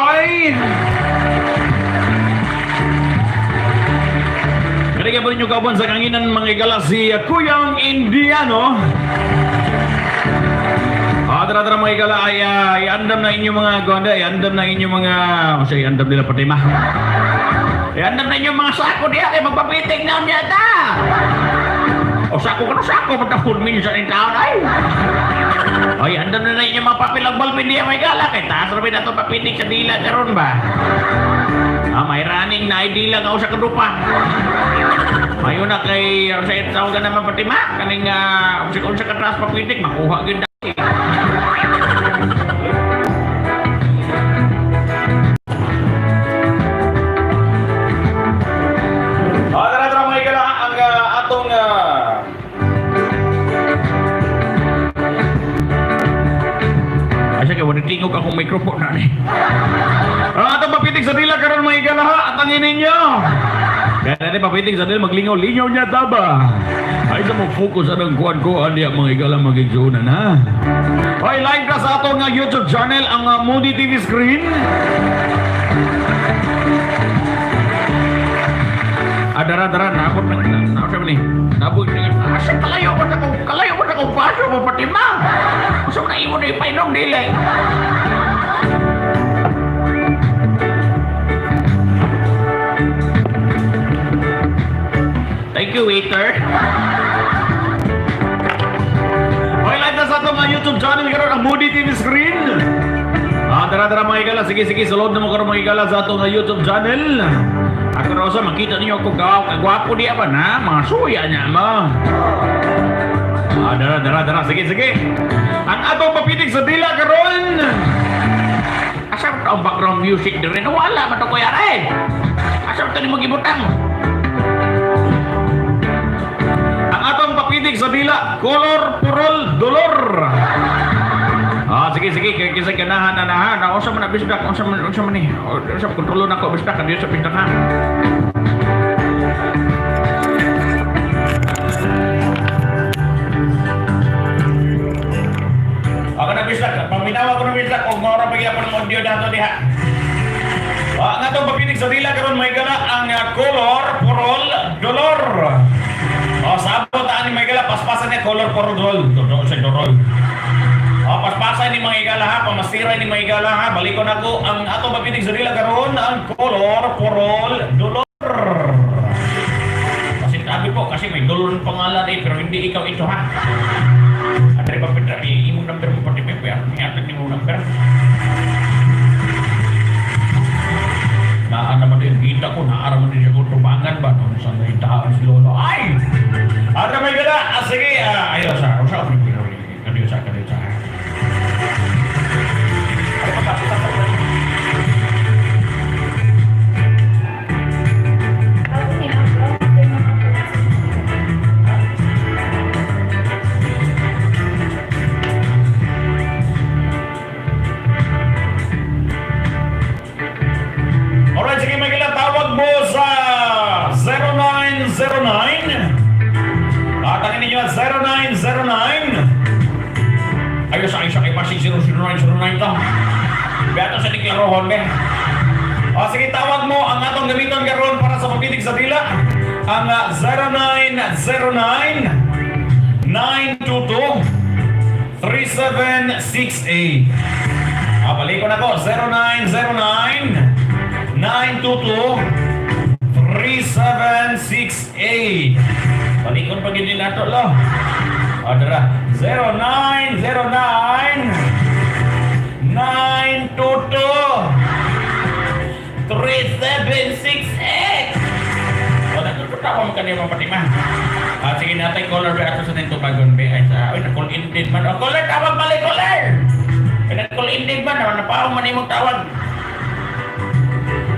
Joy. Kaya po ninyo kauban sa kanginan, mga igala, si Kuyang Indiano. Tara tara, mga igala, ay iandam na inyong mga gwanda, iandam na inyong mga, o siya, iandam nila pati ma. Iandam na inyong mga sako diya, kay magpapiting na niya ta. O sako ka na sako, magkahon minsan in taon ay. Ay, andam na na inyong mga papilang balpin diya, mga igala, kay taas rin na ito papiting sa dila karon ba. May running na dila nga usa ka dupa. Mayo na kay sa tawag ka naman pati ma, kaning unsa ka taas papitik makuha gyud. Tara tara, mga igala, ang atong Ay, sige, wala tingog akong microphone na ni. Ang atong papitik sa dila karon, mga igala, ha, at ang ninyo. Kaya natin papitik sa dila, maglingaw-lingaw niya taba. Ay, sa mo focus anang kuan-kuan diya, mga igala, magigsunan ha. Hoy, live ka sa atong YouTube channel, ang Moody TV screen. Dara dara, nabot na na sa ni. Nabot na. Asa kalayo ba sa kong baso mo pati ma. Usa na imo na ipainom dili. Thank you, waiter. Okay, live na sa atong YouTube channel karon, ang Moody TV screen. Tara tara, mga igala, sige sige, sulod na mo karon, mga igala, sa atong YouTube channel. Ako raw sa makita niyo ako gwapo diya ba na mga suya niya mo. Dara dara dara, sige sige. Ang atong papitik sa dila karon. Asa ang background music dire? Wala man to, kuya rin. Asa to nimo gibutang? Ang atong papitik sa dila, color purol dolor. Sige sige, kay kisa ganahan na na ha. Na unsa man na bisdak, unsa man ni? Unsa kontrolon ako bisdak kadiyo sa bisdak ha. Ako na bisdak, paminawa ko na bisdak og mao ra pagyapon ang audio dato diha. Ang atong papitik sa dila karon, may gala, ang color purol dolor. Oh, sabot ani, may gala, paspasan niya color purol dolor. Dolor sa dolor. Oh, paspasan ni mga igala ha, pamasira ni mga igala ha. Balikon ako ang atong papitik sa dila karon, ang color purol dolor. Kasi sabi po, kasi may dolor ng pangalan eh, pero hindi ikaw ito ha. Andre pa Petra, imong number mo pati may kuya, may atag ni mong number. Naa naman din, kita ko, naara man din siya kung tubangan ba, nung sa may taan si Lolo. Ay! Ada may gala, sige, ayaw sa, sa, kadiyo sa, kadiyo sa. Ay, pagkakita. Alright, sige mga gala, tawag mo sa 0909. At ang ninyo 0909. Ayos sa isa kay Pasig 00909 to. Beato sa deklarohon be. O sige, tawag mo ang atong gamiton karon para sa papitik sa dila. Ang 0909 922 3768. Balikon ako 0909 922 3768. Balikon pa gid nato lo. Dara 0909 922 3768. Wala ko tawa mo kanina mga patima. Sige natin caller ba ato sa nito bagon be ay sa oy, na-call in din man. Oh, caller, tawag balik, caller. Ay, na-call in din man, napaong man imong tawag.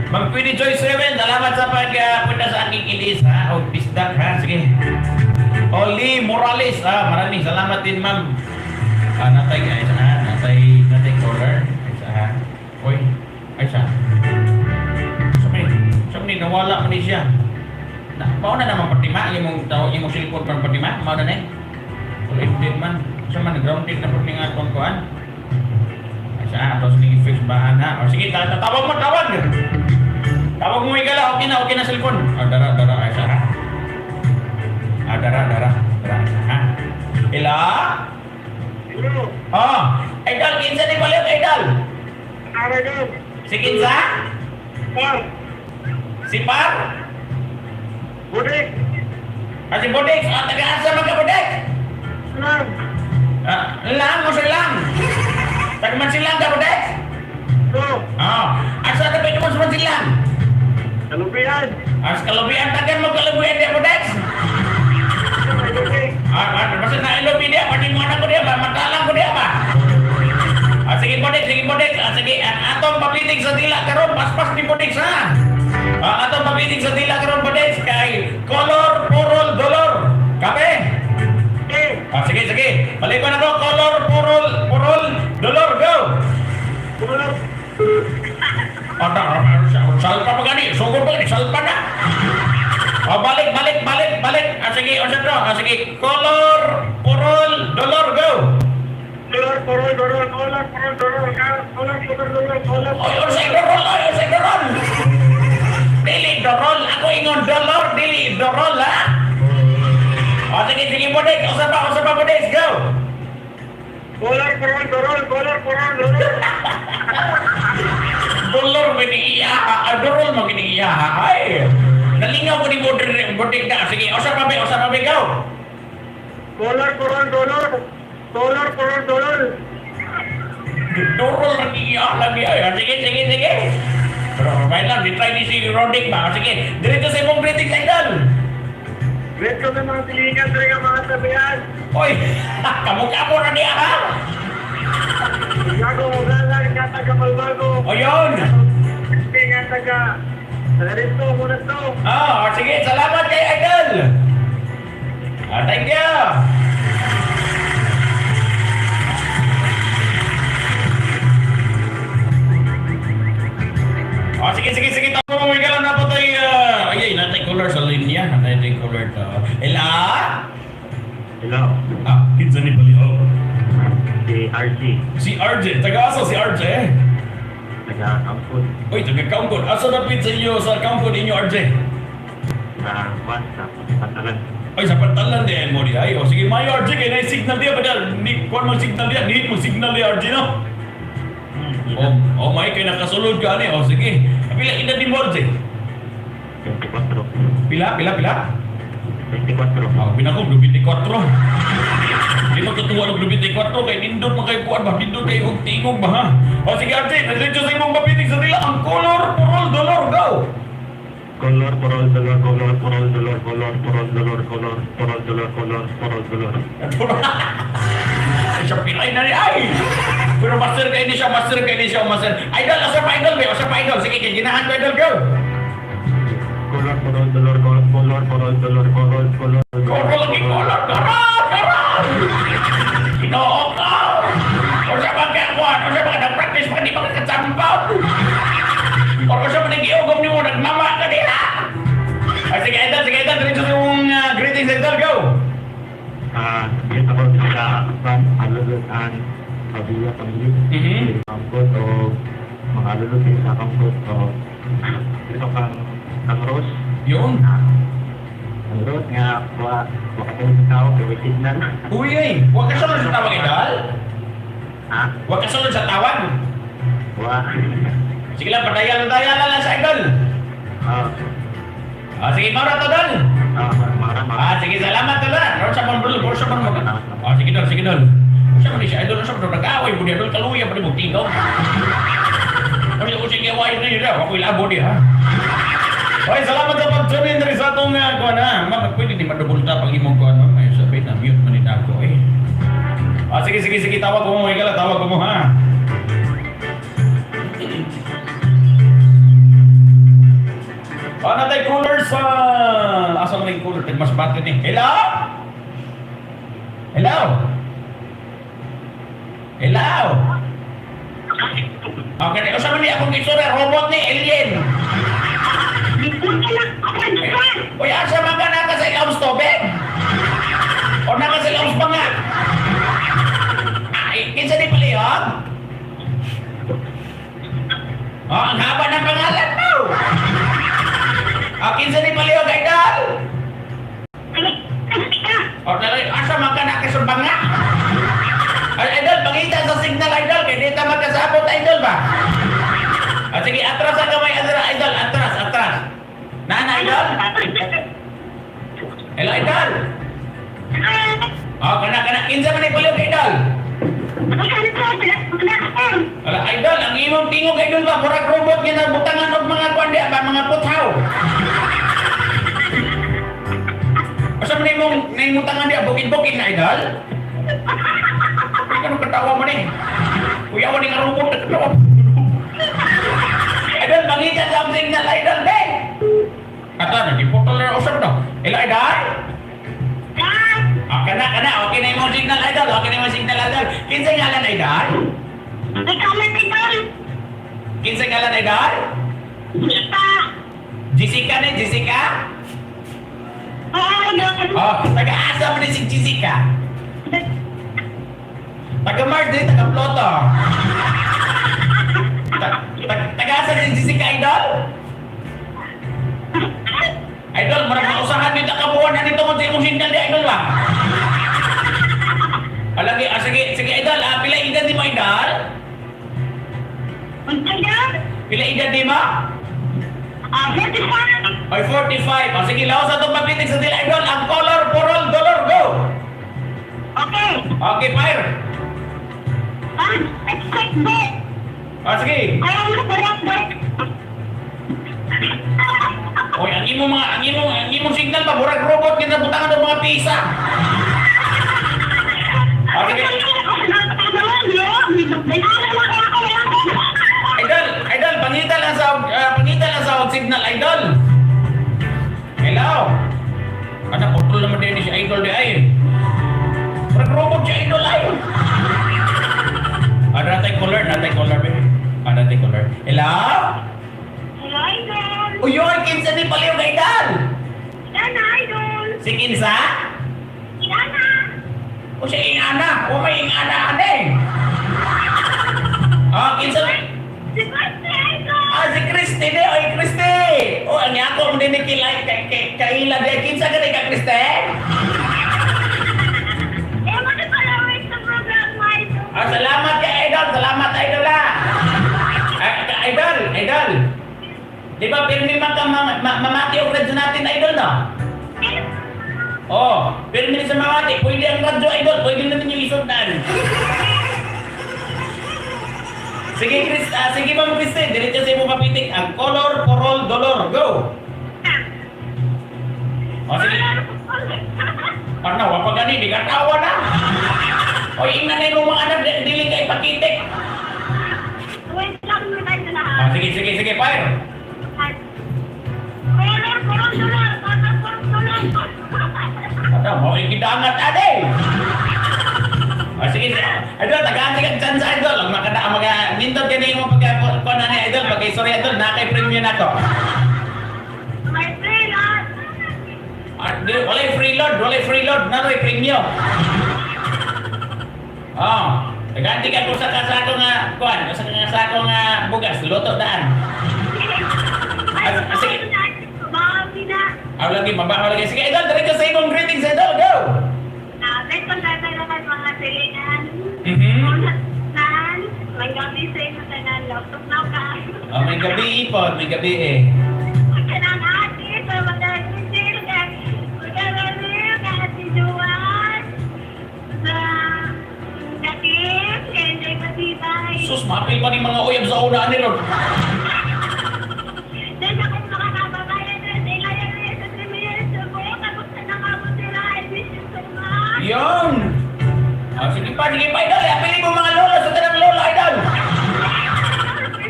Ma'am Queenie Joy 7, salamat sa pagpunta sa aking ilis ha, o bisdak ha, sige. Oli Morales, maraming salamat din, ma'am. Natay ay sa natay natay caller ay sa ha. Oy, ay sa. Sabi ni nawala man ni siya. Na, mao na naman patima imong tawag imong cellphone pa patima, mao na ni. Call in din man. Sa man grounded na pud ni nga atong kuan. Ay Sa ato sige fix ba na? O sige, tawag mo, tawag. Tawag mo igala, okay na cellphone. O dara, dara ay sa ha. Ah, dara, dara, dara sa ha. Ila? Hello. Oh, idol, kinsa ni palit, idol? Aragon. Si kinsa? Par. Si Par? Budik. Ah, si Bodek. Ah, taga-asa man ka, Bodek? Lang. Ah, lang mo silang. Taga silang ka, Bodek? Go. Ah, asa ka pwede mo sa silang? Kalubian. Ah, sa kalubian, tagan mo kalubian diya, Bodek? Budik. Ah, ah, basta na ilubi diya, pati mo anak ko diya ba, matalang ko diya ba? Ah, sige, Bodek, sige, Bodek. Ah, sige, ang atong papitig sa dila karon paspas ni Bodek, ha? Ah, atong papitig sa dila karon, Bodek, kay color, purol, dolor. Kape? Eh. Ah, sige, sige. Balik ko na ko, color, purol, purol, dolor, go! Color. Ah, salpa pa gani, sugod pa gani, salpa na. Ah, balik, balik, balik, balik. Ah, sige, unsa to? Ah, sige, color, purol, dolor, go! Color, color, color, color, color, color, color, color, color, color. Oy, unsay dorol, oy, unsay dorol. Dili dorol, ako ingon dolor, dili dorol, ha? Ah, sige, sige, Bodek, usa pa, Bodek, go! Color, color, color, color, color, color. Dolor ba ni iya, ah, dorol mo gini iya, ay. Nalingaw ko ni Bodek, Bodek na. Sige, usa pa, be, usa pa, be, go! Color, color, color. Color, color, color. Dorol lang iya lagi ay. Ah, sige, sige, sige. Pero may lang, di try ni si Rodic ba? Ah, sige, diretso sa imong greetings, idol. Great ko sa mga silingan, dre nga mga tabihan. Oy, kamukha mo na niya, ha? Gago mo galang nga taga Malbago. O yun. Nga taga Taga muna to. Ah, sige, salamat kay idol. Ah, thank you. Ah, sige, sige, sige. Tapos mo may na po tayo. Ay, ay, natay color sa linya. Natay color to. Ela? Hello. Ah, kinsa ni Baliho? Si RG. Si RJ. Taga-asa si RJ? Taga Kampun. Uy, taga-Kampon. Asa na sa inyo sa Kampon inyo, RJ? Sa Kwan, sa Pantalan. Ay, sa Pantalan din mo di ay. O sige, may RJ kay na signal diya ba ni kuan man signal diya, ni mo signal diya RJ no. Oh, oh may kay nakasulod ka ani. O sige. Pila edad ni mo RJ? 24. Pila, pila, pila? 24. Ah, pinako 24. Di magkatuwa og 24 kay nindot man kay kuan ba, nindot kay og tingog ba ha. O sige RJ, diretso sa imong mapitig sa dila ang color, purol, dolor, go. Color, color, dolor, color, color, dolor, color, color, dolor, color, color, dolor, color, color, dolor. Ay, siya pilay na ni ay. Pero master kay ni siya, master kay ni siya, master. Idol, asa pa idol, be, asa pa idol. Sige, kay ginahan ko idol, go. Color, color, dolor, color, color, color, dolor, color, color, Color lagi color, color, color. Ginoo ka. Unsa man kay kuan, unsa man ka practice pa di ba ka katsampaw? Or unsa man giugom nimo nagmama ka diha. Ay, sige, idol, sige, idol, diretso sa imong greetings, idol, go. Ah, dito ako sa Kwan, Alulot ang Pamilya, Pamilya. Kampot o mga alulot din sa Kampot o dito kang kang Rose. Yun. Ang Rose nga, wa wa ka sa tao, kay way signal. Uy, ay, wa ka sulod sa tawag, idol. Ha? Wa ka sulod sa tawag. Wa. Sige lang, padayan lang lang sa idol. Ah, Ah, sige, maura to, dol. ah, mara, mara. Ah, sige, salamat to, dol. Ron sa man, dol. Ron sa man, mag- Ah, sige, dol, sige, dol. Unsa man ni siya, idol, unsa man, dol, nag-away mo niya, dol, kaluya pa ni mo, tingog. Ano yung usig away ni niya, ako'y labo niya, ha? Hoy, salamat sa pag-tune in diri sa atong kuan ha. Ma'am, pwede di madouble tap ang imong kuan, ma'am. Ay, sabi na mute man ni ako eh. Ah, sige, sige, sige, tawag ko mo, higala, tawag ko mo ha. Ah, natay cooler sa asa man yung cooler? Tag mas bakit ni. Hello? Hello? Hello? Okay, usa man ni akong itsura, robot ni alien. Uy, asa man ka naka sa ilawom tubig? O naka sa ilawom banga? Ay, kinsa ni palihog? Oh, ang haba ng pangalan mo. Oh, kinsa ni palihog, idol? O, dali, asa man ka na kasubanga? Ay, idol, pangita sa signal, idol. Kaya di ta magkasabot, idol ba? O, sige, atras ang kamay, atras, idol. Atras, atras. Nana, idol? Hello, idol. O, kana, kana. Kinsa man ni palihog, idol? Wala, idol, ang imong tingog, idol ba? Murag robot nga nabutangan og mga kwan di ba? Mga puthaw. Asa man imong naimutangan di bukid-bukid na, idol? Ay, kanong katawa mo ni? Kuya mo ni nga robot, nagkatawa. Idol, mangita sa akong signal, idol, be! Ata, nagiputol na usap no. Hello, idol? Ah, kana, kana. Okay na imong signal, idol. Okay na imong signal, idol. Kinsa ngalan, idol? Kinsa ngalan, idol? Jessica ni, Jessica? Oh, taga-asa mo ni si Jessica? Taga Mars din, taga Pluto. Taga-asa ni Jessica, idol? Idol, marang mausahan dito kabuuan na dito kung sa imong signal di, idol ba? Alagi, ah, sige, sige, idol, ah, pila edad di mo, idol? Pila edad di mo? Ay, 45. Oh, sige, laos atong papitik sa dila, idol. Ang color, purol, dolor, go! Okay, fire! Ah, sige. Oy, ang imong signal ba murag robot nga nabutangan ng mga pisa. Ah, sige. Idol, idol, pangita lang sa og signal, idol. Hello. Ana putol naman din si idol di ay. Murag robot si idol ay. Ah, natay caller, natay caller be. Ah, natay caller. Hello? Uy, yoy, kinsa ni palihog, idol? Si kinsa? O siya ingana. O may ingana ane. Ah, kinsa? Ah, si Christy di. Oy, Christy. O, ang ako mo din ni kilay kay kay kaila di. Kinsa ka ni ka, Christy? Ah, salamat kay idol. Salamat, idol ah. Ah, idol, idol. Di ba pirmi man ka mamati og radyo natin, idol, no? Oh, pirmi sa mamati. Pwede ang radyo, idol. Pwede natin yung isundan. Sige, Chris, ah, sige, Ma'am Christine, diretso sa imong papitik. Ang color, porol, dolor. Go! Oh, sige. Ano, wapa gani, di ka tawa na. O, ingnan na yung mga anak, dili kay pakitik. Wait lang muna na. Ah, sige, sige, sige, fire. Color, color, dolor, color, color, dolor. Ano, mo ikidangat, ade. Ah, sige, sige. Idol, tagaan ka chance, idol. Ang makada, ang mga, nindot ka na yung pagka, kuha na ni idol, pagka sorry, idol, na kay premium na to. My friend, ah. Ah, di, walay free load, walay free load, naroy premium. Ah, tagaan ka kung sa kasako nga, kuan, sa kasako nga bugas, luto daan. Ay, Ah, sige. Bawi na. Ah, lagi, mabaho lagi. Sige, idol, diretso sa imong greetings, idol, go! Ah, may pagkatarakan mga silingan. Nan, may gabi sa inyo tanan, laptop na ka. Oh, may gabi ipon, may gabi eh. Kanang ate, sa mga sisil, mga ate Juan, sa Dakit, kay Jay Matibay. Sus, mapil pa ni mga uyab sa una ni Ron. Then akong mga kababayan na sa Ilaya sa Trimier, sa buong tapos na nakabot sila. I miss you so much. Yun! Ah, sige pa, idol. Apili mo mga lolo sa tanang lolo, idol.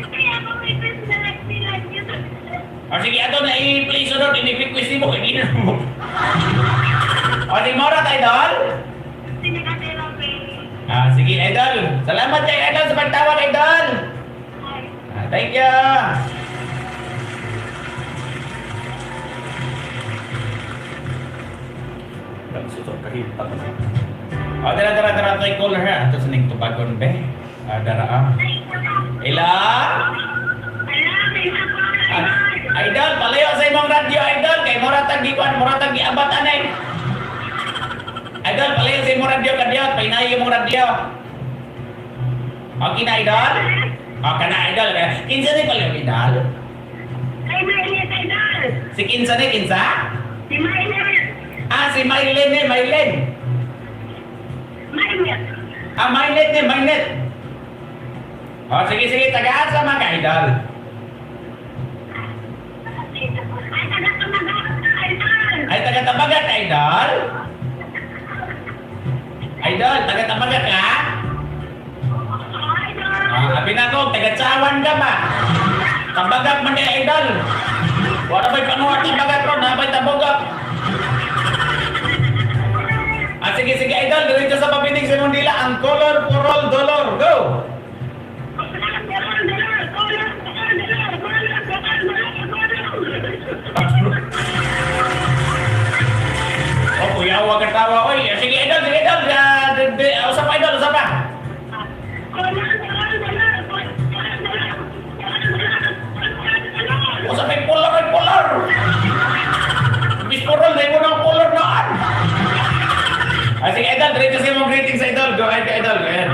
Kaya ako may na nagsilag yun. Ah, sige, ato na i-play sunod. Ini-request mo, kay na mo. O, di mo na, idol? Sige ka, Sir. Ah, sige, idol. Salamat kay idol sa pagtawag, idol. Ay. Ah, thank you. Oh, dara dara dara to'y caller ha. Ato sa ning tubagon be. Ah, dara ah. Ila? tag gikuan, mura tag giabat anay. Idol, palayo sa imong radyo kadiyot, pahinay imong radyo. Okay na, idol? Okay na, idol. Kinsa ni pala idol? Kay Mailit, idol. Si kinsa ni kinsa? Si Mailit. Ah, si Mylene ni, Mylene. Mailit. Ah, Mylene ni, Mylene. Oh, sige, sige, tagaan sa mga idol. Ay, taga-tumagat, idol. Ay, taga-tabagat, idol. Idol, taga-tabagat ka? Oo, idol. Ah, abi na ko, taga-tsawan ka ba? Tabagat man ni idol. Wala ba'y panuhat tabagat ron, nabay tabogak. Ah, sige, sige, idol, diretso sa papinig sa imong dila, ang color, purol, dolor, go! Color, color, color, color, color, color, color. Oh, kuya, huwag ka tawa. Oy, sige, idol, sige, idol. Ah, usap pa, idol, usap pa. Color, color, color, color, color, color. Usap pa yung color, ay color. Miss Purol, dahil mo ng color noon. Ah, sige, idol, diretso sa imong greetings, idol. Go ahead, idol, go ahead.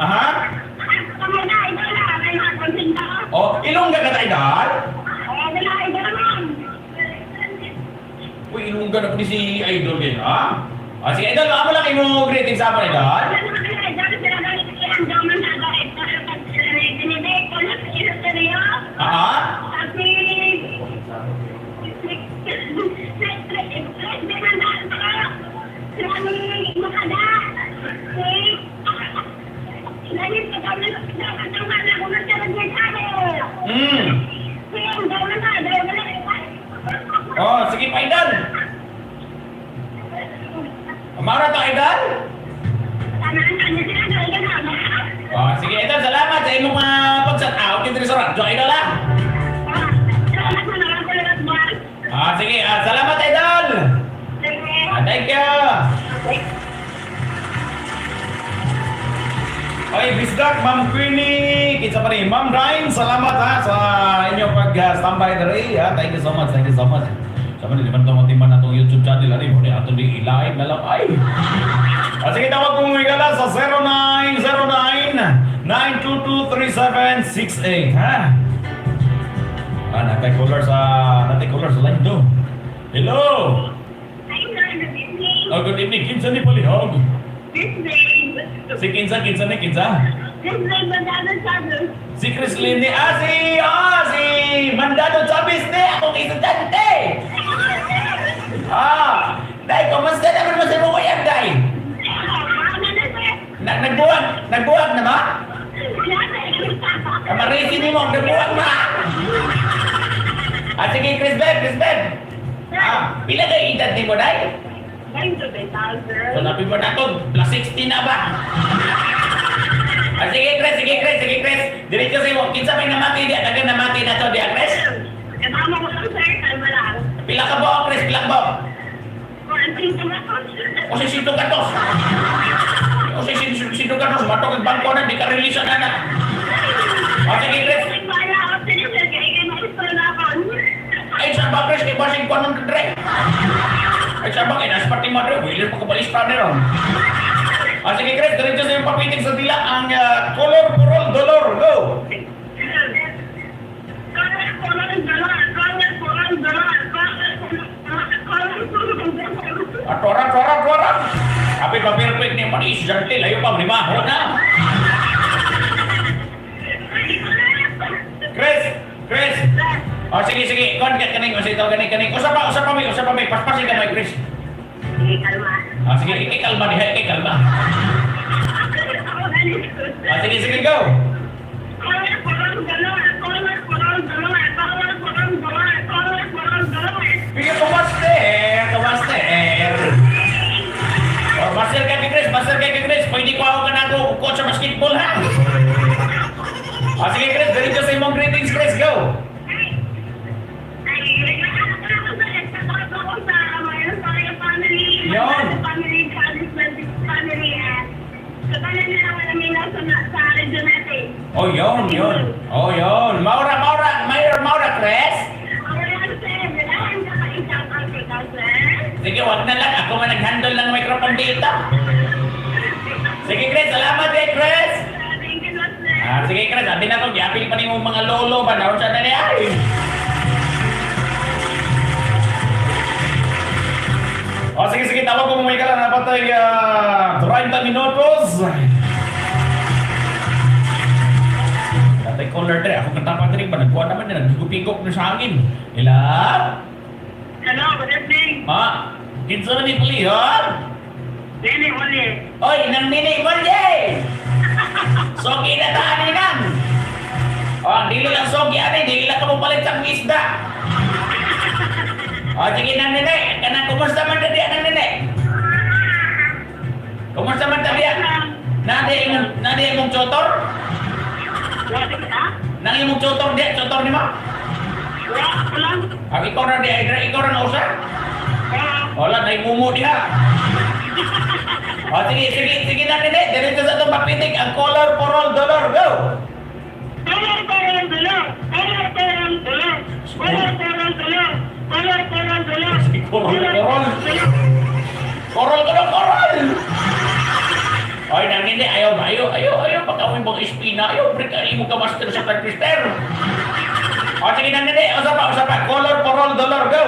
Aha. Oh, ilongga ka ta, idol? Uy, ilongga na po ni si idol ngayon, ha? Ah, sige, idol, amo lang imong greetings sa amon, idol. Aha. Oh, sige pa, idol. Amara to, idol? Oh, sige, idol, salamat sa imong mga pag-shout out dito sa radyo, idol, ah. Ah, sige, ah, salamat, idol. Ah, thank you. Okay, Bisdak, Ma'am Queenie, kinsa pa ni Ma'am Ryan, salamat ha sa inyong pag-standby diri ha. Thank you so much, thank you so much. Sama ni man to timan atong YouTube channel ani mo ni ato ni i-live na lang ay. Ah, sige, tawag kong higala sa 0909 922 3768 ha. Ah, natay caller sa line do. Hello. Oh, good evening. Kinsa ni palihog? Si kinsa, kinsa ni kinsa? Si Chris Lim ni ah, si Mandado Chavez ni akong estudyante. Ah, Day, kumusta naman mo sa mga yan, Day? Na, nagbuwag, nagbuwag na ba? Kamarisi ni mo, nagbuwag na. Ah, sige, Chris Beb, Chris Beb. Ah, pila kay edad ni mo, Day? So, napi mo na to, plus 60 na ba? Ah, sige, Chris, sige, Chris, sige, Chris. Diretso sa imo, kinsa may namati di, taga namati na to, di, ah, Chris? Kasama ko lang, sir, kalma lang. Pila ka ba, Chris? Pila ka ba? 45. O si Sito Gatos. O si Sito Gatos, matog ang bangko na, di ka release na na. O sige, Chris. Ay, sa ba, Chris? Kay basing ko anong dre. Ay, sa ba, kay nasa pati madre, wili pa kabalis pa ron. O sige, Chris, diretso sa iyong papitig sa dila ang color, purol, dolor. Go! Color, color, dolor, color, color, dolor, color, color, color. At tora, tora, tora. Kapit pa perfect ni Maris, gentle, layo pa, lima. na. Chris, Chris. O sige, sige, kon ka kaning, o sige, kaning, kaning. Usa pa, may, usa pa, may. Paspasin ka, may, Chris. Sige, kalma. Ah, sige, ikikalma diha, ikikalma. Ako ganito. Ah, sige, sige, go. Color, color, dolor, color, color, dolor, color, color, dolor, color, color, dolor. Bigyan ko master, master. Oh, master kay Chris, master kay Chris. Pwede ko ako ka na ako, coach sa basketball, ha? Ah, sige, Chris, diretso sa imong greetings, Chris, go. Ay, ako sa my family, Yon. Family, family, at sa tanan na lang namin nasa sa region natin. Oh, yon, yon. Oh, yon. Maura, Maura, Mayor Maura, Chris. Sige, wag na lang. Ako man nag-handle ng microphone dito. Sige, Chris. Salamat eh, Chris. Thank you, Master. Ah, sige, Chris. Sabi na ko, giapil pa ni mong mga lolo ba? Naon siya na niya? Ay. O, sige, sige. Tawag ko mga ka lang. Napatay 30 minutos. Natay caller dre. Ako kanta pa dre. Nagkuha naman din. Nagpigok na sa hangin. Ila? Hello, good evening. Ha? Kinsa na ni puli, ha? Nene, Wally. Oy, nang nini, Molye! Sogi na taan ni nang! O, ang dili lang sogi, ani, dili lang ka palit sa isda. O, sige nang nini, kanang kumusta man tadi nang nini? Kumusta man tadi? Nadi imong chotor? Wala ka? Nang imong chotor di, chotor ni mo? Wala ko lang. Ang ikaw na di, ay, ikaw na nausa? Ah, Wala, naimumo diha. O, sige, sige, sige na nini, diretso sa itong papitik, ang color, porol, dolor, go! Color, color, dolor. Color, color, dolor. Color, color, dolor. Color, color, dolor. Color, color. Korol ko na, korol! Ay, nang hindi, ayaw, ayaw, ayaw, ayaw, pagka mo yung mga espina, ayaw, break, ayaw mo ka master sa twister. O, sige nang hindi, usap pa, usap pa, color, porol, dolor, go!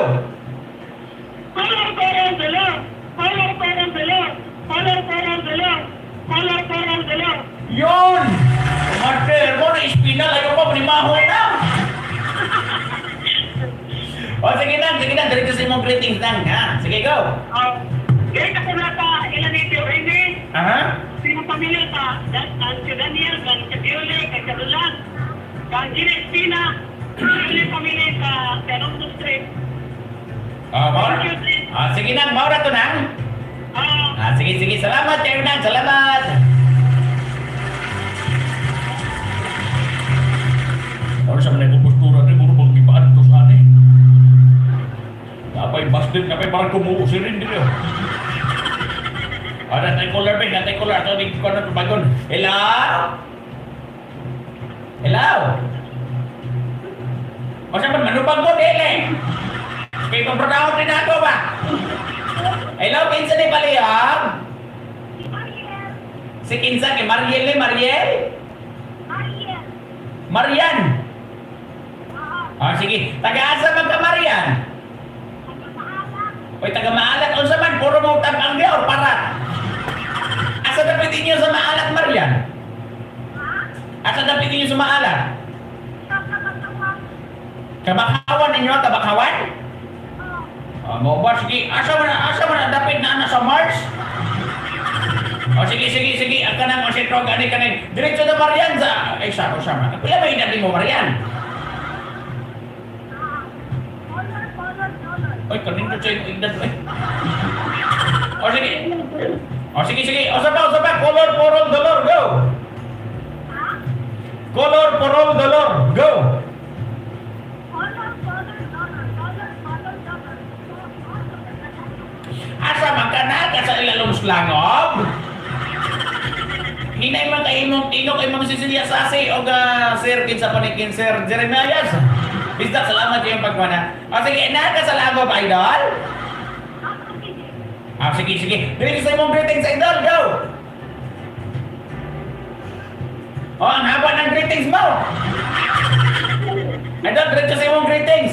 Color, color, dolor. Color, color, dolor. Color, color, dolor. Color, color, dolor. Yun! Master mo na espina, layo pa, primaho na! O, sige nang, diretso sa imong greetings nang, ha? Sige, go! Ah, Gaya ka na pa, ilan ito, ini. Aha? Sino pamilya ta? Ang si Daniel, ang si Viole, kay Carolan, kang Gina Espina, sino pamilya sa Toronto Street. Ah, maura. Ah, sige nang, maura to nang. Ah, Ah, sige, sige, salamat, kayo nang, salamat. Ano sa mga postura ni muro bang gibaan to sa ani. Napay busted, napay parang kumuusirin din yun. Ah, natay color ba? Natay color. Ito, di ko na bagon. Hello? Hello? O siya man, manubag mo, dili. Kay pamprodaon din ako ba? Hello, kinsa ni palihog? Si kinsa kay Mariel ni Mariel? Marian. Ah, sige. Taga-asa man ka Marian? Oy, taga Maalat unsa man puro mo tag-ang or parat? Asa dapit ninyo sa Maalat, Marian? Asa dapit ninyo sa Maalat? Kabakawan ninyo, Kabakawan? Ah, mo ba sige, asa man dapit na ana sa Mars? O sige, sige, sige, ang kanang o sentro gani kanin. Diretso na Marian sa ay sa o sama. Pila ba edad mo Marian? Oy, kanin ko sa imong edad oy. O sige. O sige, sige. O saba, o saba. Color, porol, dolor, go. Color, porol, dolor, go. Asa man ka na ka sa ilalong slangob? Hinay man kay imong tingog kay Ma'am Cecilia Sasi o ga Sir kinsa pa ni kin Sir Jeremias. Bisdak salamat iyong pagwana. O sige, na ka sa lagob, idol. Ah, sige, sige. Dili sa imong greetings, idol, go. Oh, ang haba ng greetings mo. Idol, diretso sa imong greetings.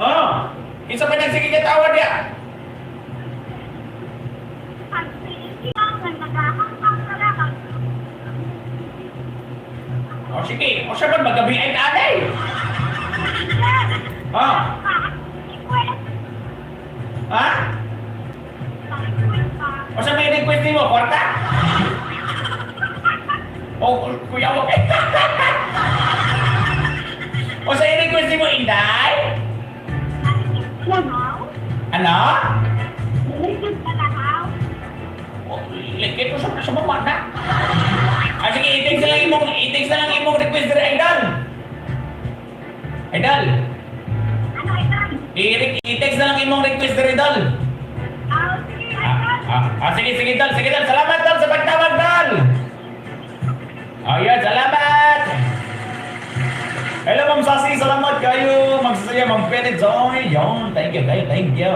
Oh, kinsa pa nang sige katawa diya? O sige, o siya man magabi ay anay. Oh, ha? O sa may request nimo, kwarta? O, kuya mo. O sa request nimo, Inday? Ano? O, likit mo sa mama na. Ah, sige, i-text na lang imong request dire, Idol. Idol, i-text na lang imong request dire, Idol. Ah, ah, ah, sige, sige, Dol. Sige, Dol. Salamat, Dol, sa pagtawag, Dol. Ayun, salamat. Hello, Ma'am Sasi. Salamat kayo. kay Joy. Yon, thank you kayo, thank you.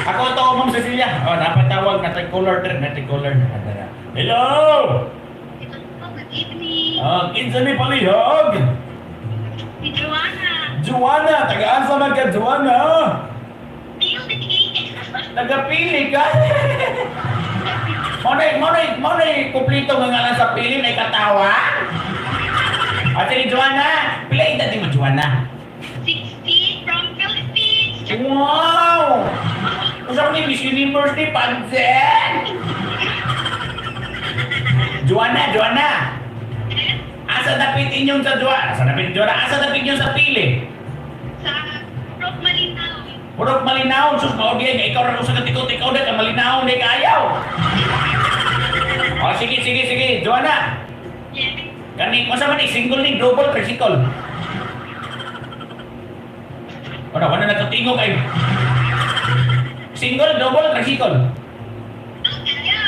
Ako to, Ma'am Cecilia. Oh, napatawag na color din, na color. Hello! Ito po, good evening. Ah, kinsa ni palihog? Si Joanna. Juana, taga-asa man ka, Juana? Pili. Tagapili ka? Mo na kumpleto nga ngalan sa pili na ikatawa? At sige, Joanna, pila edad mo, Joanna? 16 from Philippines. Wow! Usa ni Miss Universe ni Panzen! Joanna, Joanna! Yes, Asa dapit inyong sa Joanna? Asa dapit Joanna? Asa dapit inyong sa pili? sa Rock Malinaw. Purok malinaw, sus mao diay nga ikaw ra usa ka tikot, ikaw na ka malinaw di kaayaw. O sige, sige, sige, Joanna. Yes. Kani unsa man ni single ni double tricycle? Wala, wala na katingog ay. Single, double, tricycle. Kaya.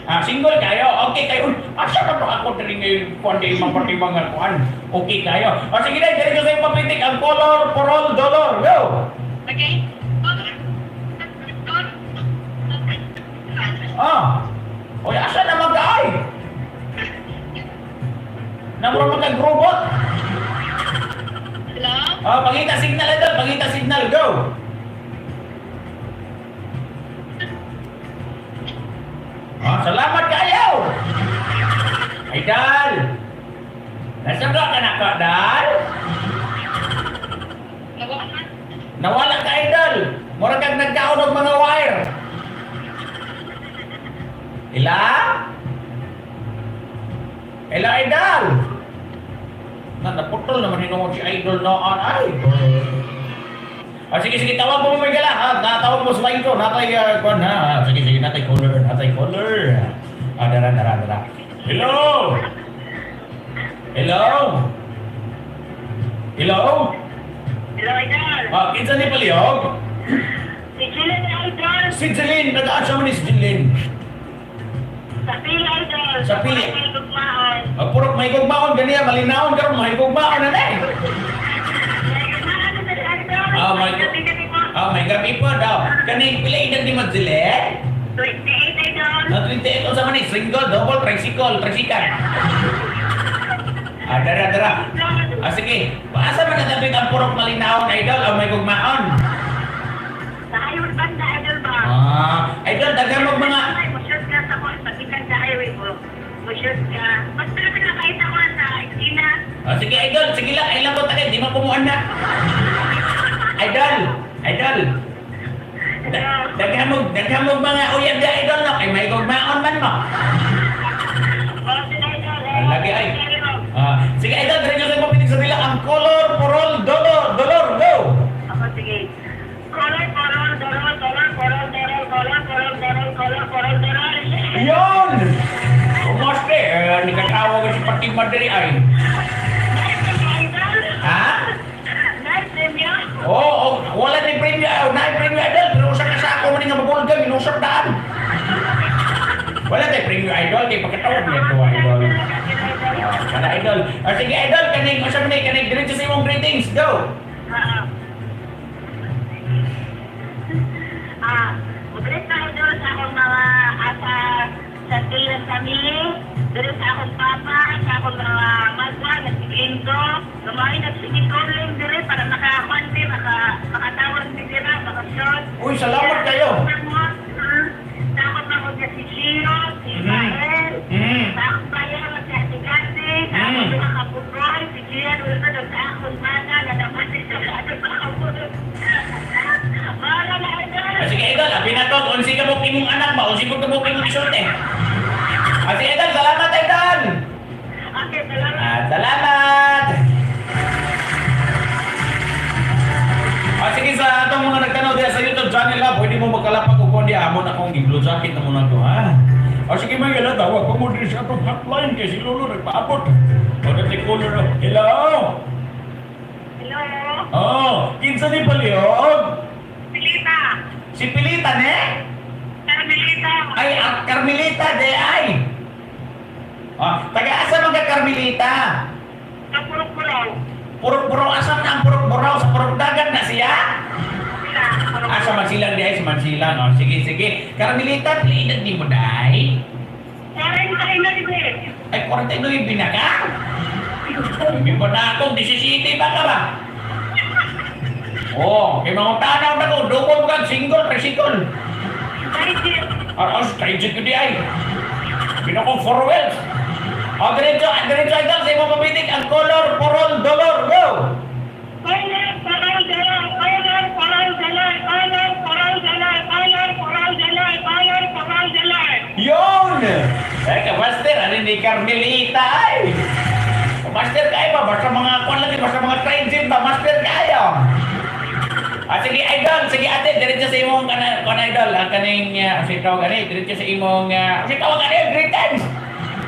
Ah, single kayo. Okay kayo. Uy, asa na ba ako diri ngayon kuan di mapati mga kuan. Okay kayo. O sige na, diretso sa imong papitik ang color, porol, dolor. Go. Okay. Ah. Oy, asa na man ka ay? Namuro man kag robot. Hello? Ah, pangita signal idol, pangita signal, go. Ah, salamat kayo. Idol. Nasa ka na ka, Dal? Nawala. Nawala ka, idol. Mura kag nagkaon og mga wire. Ila? Ila, idol. Na, naputol naman hinuon si idol noon ay. Ah, sige, sige, tawag mo may gala. Ha, natawag mo sa line ko. Natay, kuwan, ha. Ah, sige, sige, natay caller, natay caller. Ah, dara, dara, dara. Hello? Hello? Hello? Hello, Idol. Ah, kinsa ni palihog? Si Jillian, Idol. Si Jeline, nag-aasa mo ni si Jeline. Sa pili, Idol. Sa pili. May gugmaan. Ah, purok may gugmaon ganiya, malinaon karon may gugmaon na eh. May gugmaan na sila, Idol. Ah, may gabi gabi po. Ah, may gabi po daw. Kani pila edad ni mo Jeline? 28, Idol. Na 28 unsa man ni single, double, tricycle, tricycle. Ah, dara, dara. Ah, sige. Paasa man nadapit ang purok malinaon, idol, o may gugmaon? Sa highway banda, Idol ba? Ah, idol, daghan mo mga Ay, mo-shoot ka sa kwan. Pagkitan sa highway mo. Mo-shoot ka. Basta na pinakita ko sa esquina. Ah, sige, idol, sige lang, ay lang ko tayo, di man kumuan na. Idol, idol. Daghan mo mga uyab da, idol, no? Kay may gugmaon man mo. Oh, sila, Idol. Ah, lagi ay. Ah, sige, idol, diretso sa papitig sa nila ang color, porol, dolor, dolor, go! Ako, sige. Color, color, dolor, color, color, dolor, color, color, dolor, color, color, dolor. Yon! Kumusta eh, nikatawag si Fatima diri ay. Nice name, Idol. Ha? Nice name, yun. Oo, oh, wala ni premyo, oh, na premyo idol, pero usa ka sa ako man nga mabulgang inusap daan. Wala tay premyo idol kay pagkatawag niya to idol. Ah, kana idol. Ah, sige idol, kaning usa man ni kaning diretso sa imong greetings, go. Ah, mag-greet na idol sa akong mga asa sa Taylor family, dito sa akong papa, sa akong mga magwa, nagsiginto, lumayo nagsiging calling dire para makakwante, makatawag ni sila, makashot. Uy, salamat kayo. Sa akong mga si Gio, si Mael, sa akong bayan, si Ate Gante, sa akong mga kapugoy, si Gian Wilson, at sa akong bata, na namatay sa akong kapugoy. Mara na, idol! Ah, sige idol, abi na to, unsi ka mo imong anak ba, unsi ko ka mo imong isulti. Ah, sige idol, salamat idol. Okay, salamat. Ah, salamat! Ah, sige sa atong mga nagtanaw diya sa YouTube channel ha, pwede mo magkalapag og kuan diya amon akong gi-blue jacket na muna to ha. Ah, sige may gala tawag pa mo diri sa atong hotline kay si Lolo nagpaabot. O dati caller. Oh. Hello. Hello? Oh, kinsa ni palihog? Pilita! Si Pilita ne? Carmelita! Ay, ang Carmelita de ay. Ah, taga-asa man ka Carmelita? Kapurok-puraw. Purok Buraw, asa na ang Purok Buraw? Sa Purok Dagat na siya? Ah, sa Mansilang di ay, sa Mansilang. Oh, sige, sige. Carmelita, pila edad nimo, day? 49. Ay, 49 na ka? Hindi mo na akong 17 ba ka ba? Oh, kay mga tanaw na ko, double kag single, tricycle. Ah, stranger ko di ay. Binakong four wheels. Oh, diretso, ah, diretso, idol, sa imong papitik, ang color, purol, dolor, go! Color, parol, dolor, color, parol, dolor, color, parol, dolor, color, parol, dolor, color, parol, dolor. Yun! Eh, ka-master, ano ni Carmelita, ay! Master kayo ba? Basta mga kwan lagi, basta mga transit ba? Master kayo! Ah, sige, idol, sige ate, diretso sa imong kana, kana idol, ang kaning, si tawag ani, diretso sa imong, si tawag ani, greetings!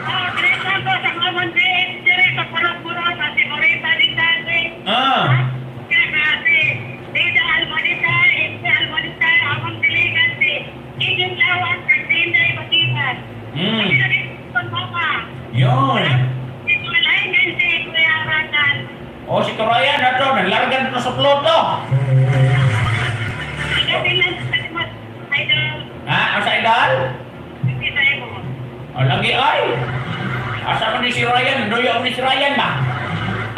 Ah, great lang po sa Common BH dire sa Purok Burok, sa Sigurita ni Sandy. Si Lida Almonita, Ipsi Almonita, akong diligan si Ijin Lawan, Christina Batisan. Yun! Si Kuya si Kuya Ratan. O, si Kurayan, ato, naglargan na sa ploto. Igatin lang sa mas idol. Ha? Ang sa idol? Hindi sa imo. O, lagi ay! Asa man ni si Ryan? Nanduyo ni si Ryan ba?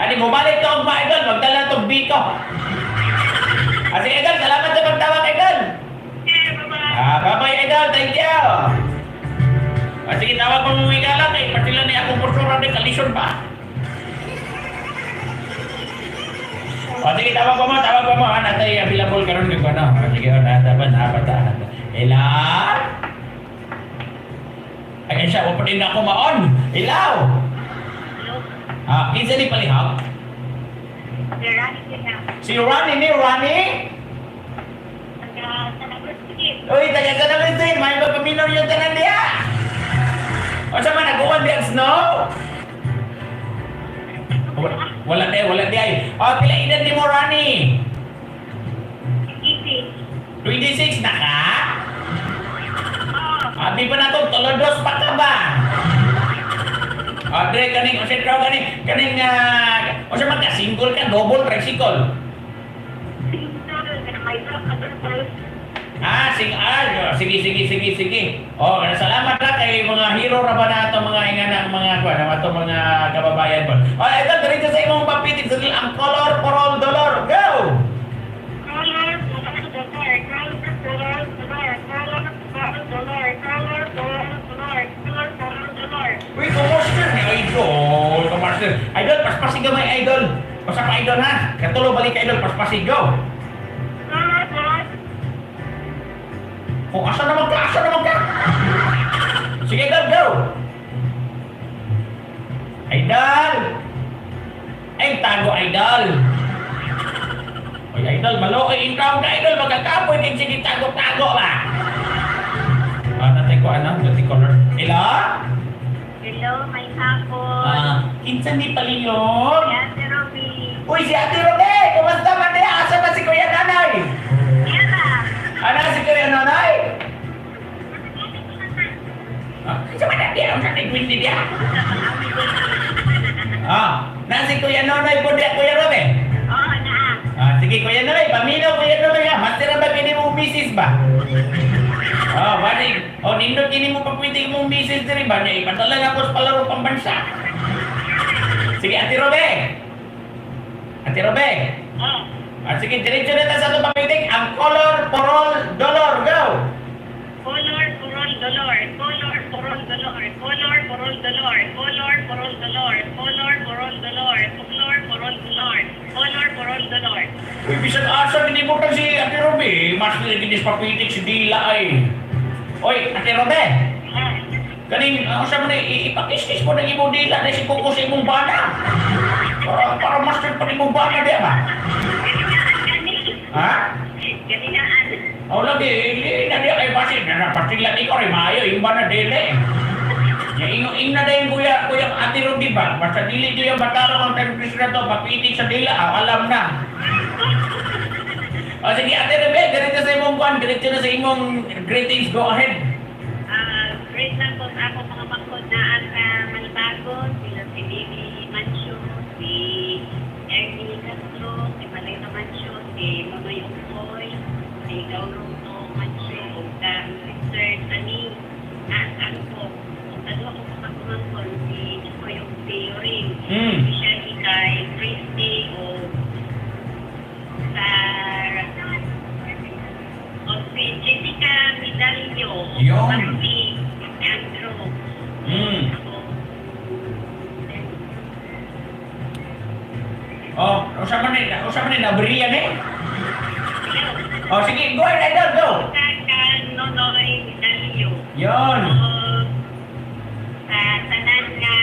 Ani, bumalik ka og idol, magdala tong biko. Ah, sige, idol, salamat sa pagtawag, idol. Okay, bye-bye. Ah, bye-bye, idol. Thank you. Ah, sige, tawag mo mga lang eh. Pati lang ni akong postura ni kalisyon pa. O, sige, tawag mo, tawag mo. Ah, natay available karon ko ano. Ah, sige, oh, nataban, apat, apat. Hello? Ay, siya, wala pa din ako maon. Hello? Hello. Ah, kinsa ni palihog? Si Rani siya. Si Ronnie ni Ronnie? Taga San Agustin. Uy, taga San Agustin, may magpaminaw yung tanan diha. O sa man, nag-uwan diha ang snow? Wala, wala di, wala di ay. O, pila edad ni mo, Ronnie? Easy. 26 na ka? Oo. Ah, di pa na to, tulodos pa ka ba? Ah, dire, kaning, o siya, kaning, kaning, o siya, magka-single ka, double, tricycle. Single, may truck, other. Ah, sing ah, sige sige sige sige. Oh, salamat na kay mga hero ra ba na ato mga ingana ang mga kuan, ang ato mga kababayan ba. Oh, ito diretso sa imong papitik sa ang color for all dolor. Go. Color, color, dolor, color, color, dolor, color, color, dolor, color, color, dolor, color, color, dolor. Uy, kumusta ni idol? Kumusta? Idol, paspasig gamay idol. Basta pa idol ha. Katulo balik ka, idol, paspasig go. Color, color. Kung asa naman ka, asa naman ka. Sige, idol, go. Idol. Ay, tago, idol. Oy, idol, malo kay ikaw ka, idol. Magkakapoy din, sige, tago-tago ba? Ah, natay ko, ano? Natay color. Ila? Hello, may hapon. Ah, kinsa ni paliyog? Yan, si Ruby. Uy, si Ate Robe! Kumusta man niya? Asa ba si Kuya Nanay? Yan ah. Ano si Kuya Nanay? Ah, kinsa man na diya? Unsa ni Queen diya? Ah, na si Kuya Nonoy po diya, Kuya Robe. Oo, na. Ah, sige Kuya Nonoy, paminaw Kuya Nonoy ha. Master ba kini mo misis ba? Ah, bani. Oh, nindot kini mo pagpwede mong misis diri ba? Nya ipadala na ko sa palaro pambansa. Sige, Ate Robe. Ate Robe. Oh. Ah, sige, diretso na ta sa atong papitik. Ang color, porol, dolor, go! Color, purol, dolor. Color, purol, dolor. Color, purol, dolor. Color, purol, dolor. Color, purol, dolor. Color, purol, dolor. Color, purol, dolor. Uy, bisan asa, ginibutan si Ate Robe. Mas ginis papitik si Dila ay. Oy, Ate Robe. Ah. Kaning, sa man ipakis-kis mo ng imong dila na si Coco sa imong bana. Para master pa imong bana di ba? Gani. Ha? Ganinaan. O lagi, ili na diya kay basin. Na napastila ni ko rin, maayo, yung bana dili. Ya ingo ing na dayon kuya, kuya Ate Ruby ba? Basta dili diyo yung batarong ang time na to, papitik sa dila, ah, alam na. O sige, Ate Ruby, diretso sa imong kwan, diretso na sa imong greetings, go ahead. Ah, great lang po sa ako mga bangkod na sa Malbago, sila si Bibi Mancho, si Ernie. Lauroto Macho ug kang Sir Tani Angko. Ug sa duha ko ka pagmangkon si Choy ug si Yoring. Especially kay Christy ug sa o si Jessica Medallo o Yun. si Andrew. Ako. Oh, usa man ni nabriyan eh. Oh, sige, go ahead, idol, go. Sa Nonoy Medallo. Yon. O sa tanan nga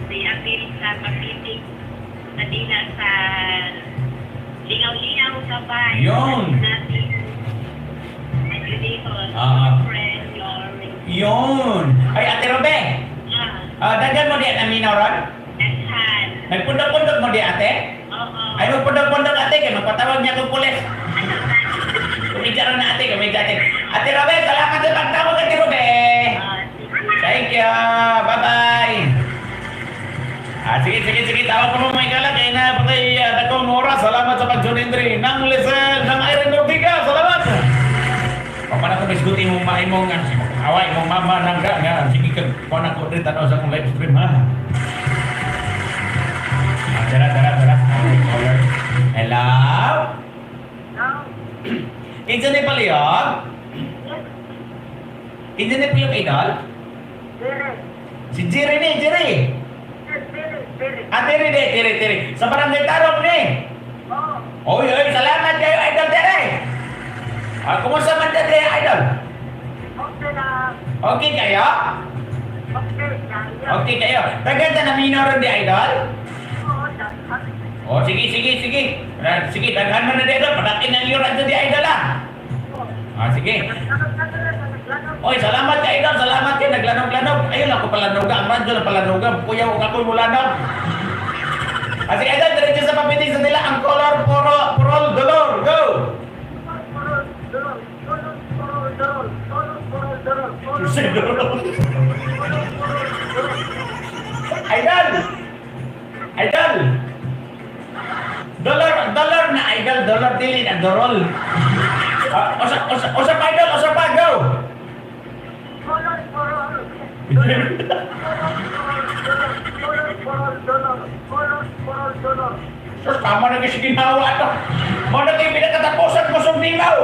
si apil sa papitik sa dila sa lingaw-lingaw sa bay. Yun. Natin. Nagdihon. Friend, Lori. Yon. Ay, Ate Robe. Ah, Ah, daghan mo di at aminaw ron? daghan. Nagpundok-pundok mo di ate? Oo. Ay, magpundok-pundok ate kay magpatawag niya kong pulis. Kumidya ron na ate, kumidya ate. Ate Robe, salamat sa pagtawag, Ate Robe. Ah, sige. Thank you. Bye-bye. Ah, sige, sige, sige. Tawag ko mo mga igala. Kaya na patay dakong oras. Salamat sa pag-tune in diri. Nang Lisel, nang Irene Ortiga. Salamat. Paano ko bisguti mong maimong nga away mong mama nangga nga sige kag kuan ako diri tanaw sa akong live stream ha. Ah, dara dara dara. Okay, caller. Hello? Kinsa ni paliyog? Kinsa ni paliyog idol? Si Jerry ni, Jerry. Ah, Terry di, Terry, Terry. Sa barangay Tarok ni. Oy, oy, salamat kayo, Idol Terry. Ah, kumusta man ka, Terry, Idol? Okay kayo? Okay kayo. Tagal na minor di, Idol? Oh, sige, sige, sige. Ah, sige, daghan man na di, Idol. Padakin ang iyo radyo di, Idol, ah. Ah, sige. Oy, salamat ka, Idol. Salamat kayo. Naglanog-lanog. Ayun, ako palanuga. Ang radyo na palanuga. Kuya, huwag ako mulanog. Ah, sige, Idol. Diretso sa papiting sa nila. Ang color, puro, purol, dolor. Go! Idol! Idol! Dolor, dolor na idol, dolor dili na dorol. Ah, usa, usa, usa pa idol, usa pa go. Sus, tama na kasi ginawa to. Mo na kayo pinakatapusan ko sa limaw.